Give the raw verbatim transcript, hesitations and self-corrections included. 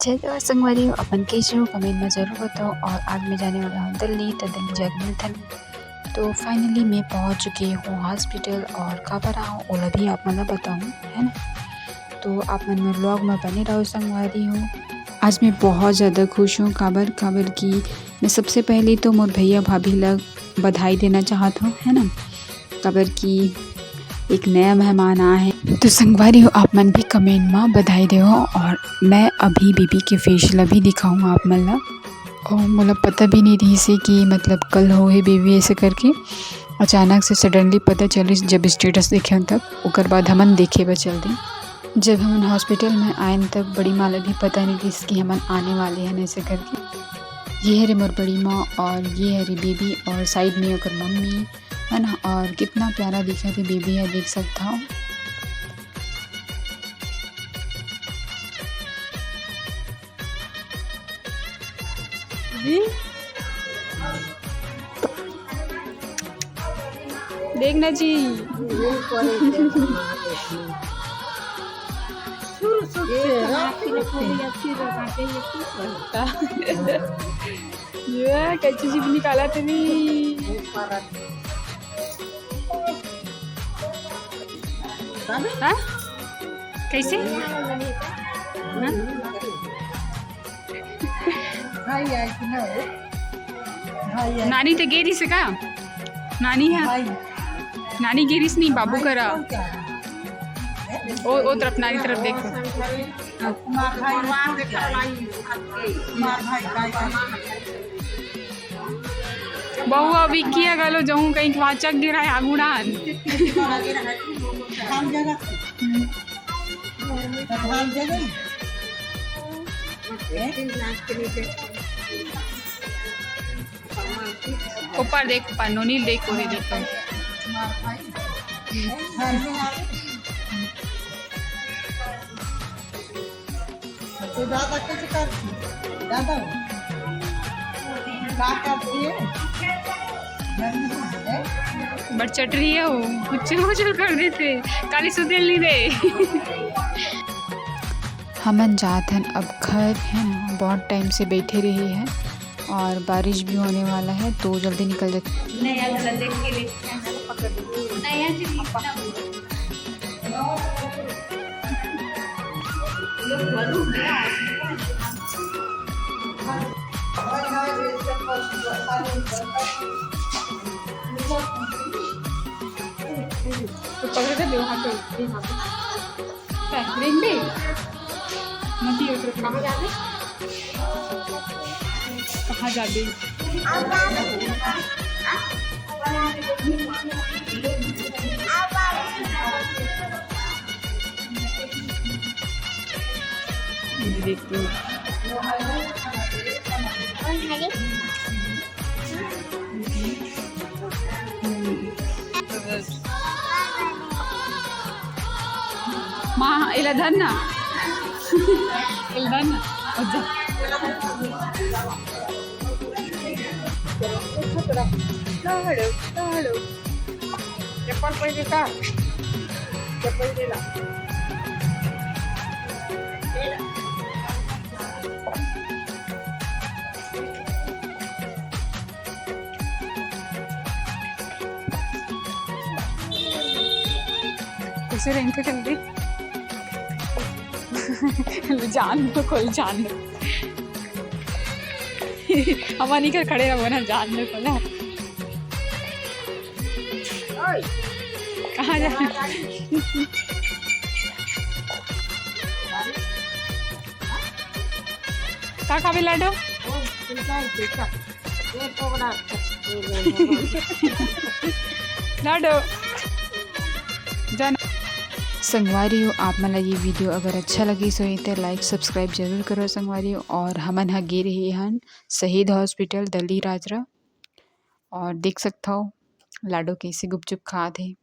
जय जोहार संगवारी हो, अपन कइसे हो, comment में जरूर बताओ। और आज मैं जाने वाला हूँ दिल्ली, तो दिल्ली जाके मिलथन। तो finally मैं पहुँच चुकी हूँ hospital और काबर आहूँ ओला भी आप मन ला बताहूँ, है ना। तो आप मन मोर vlog में बने रहो संगवारी हो। आज मैं बहुत ज़्यादा खुश हूँ, काबर काबर कि मैं सबसे पहले तो मोर भैया भाभी ला बधाई देना चाहत हूँ, है ना, काबर कि एक नया मेहमान आए हैं। तो संगवारी हो, आप मन भी comment में बधाई देहो और मैं अभी बेबी के face ला भी दिखाऊँ आप मन ला। और मोला पता भी नहीं रहिस हे कि मतलब कल होहे बेबी ऐसे करके, अचानक से suddenly पता चलिस जब status देखे तब, ओकर बाद हमन देखे बर चल देन। जब हमन hospital में आयन तब बड़ी माँ ला भी पता नहीं रहिस कि हमन आने वाले हैं ऐसे करके। ये हरे मोर बड़ी माँ और ये हरे बेबी और side में ओकर मम्मी, है ना। और कितना प्यारा दिखत हे बेबी ह, देख सकत हव। जी। देखना जी। ये कैंची जीभ निकाला तेरी। हाँ? कैसे? हाँ? नानी तो गे रहिस का? नानी है। नानी गे रहिस नहीं, बाबू करा। ओ, ओ तरफ, नानी तरफ देखो। हाँ। बहू अब इक्की है गलो, जहूँ कहीं वाचक गिरा है आगू डान। ऊपर देख, ऊपर नोनी देख, ओरे देख। तो दादा कुछ करती, दादा का करती है? बड़ चटरी है वो, कुचल मुचल कर देथे, काली सुतेल नहीं दे। हमन जात हन अब घर, है ना, बहुत time से बैठे रहे हैं और बारिश भी होने वाला है, तो जल्दी निकल जाते। नया गला देख के ले, नया जी, तो पकड़ के दो हाथ पे, दो हाथ पे। रिंग दे। मती उतर। कहाँ जाबे? कहाँ जाबे? ये देखो। माँ, एला धर ना। एला धर ना। और जा। चप्पल पहन के का? चप्पल दे ला। कैसे रेंगथे जल्दी? जान दो, कोई जान दो। हमन इकर खड़े रहो ना, जान दो कोला। कहाँ जा? का खाबे लाडो? लाडो। जान। संगवारी हो, आप मन ला ये video अगर अच्छा लगिस होही, त like subscribe जरूर करो संगवारी हो। और हमन ह गे रहे हन शहीद hospital दल्ली राजरा, और देख सकत हव लाडो कैसे गुपचुप खात हे।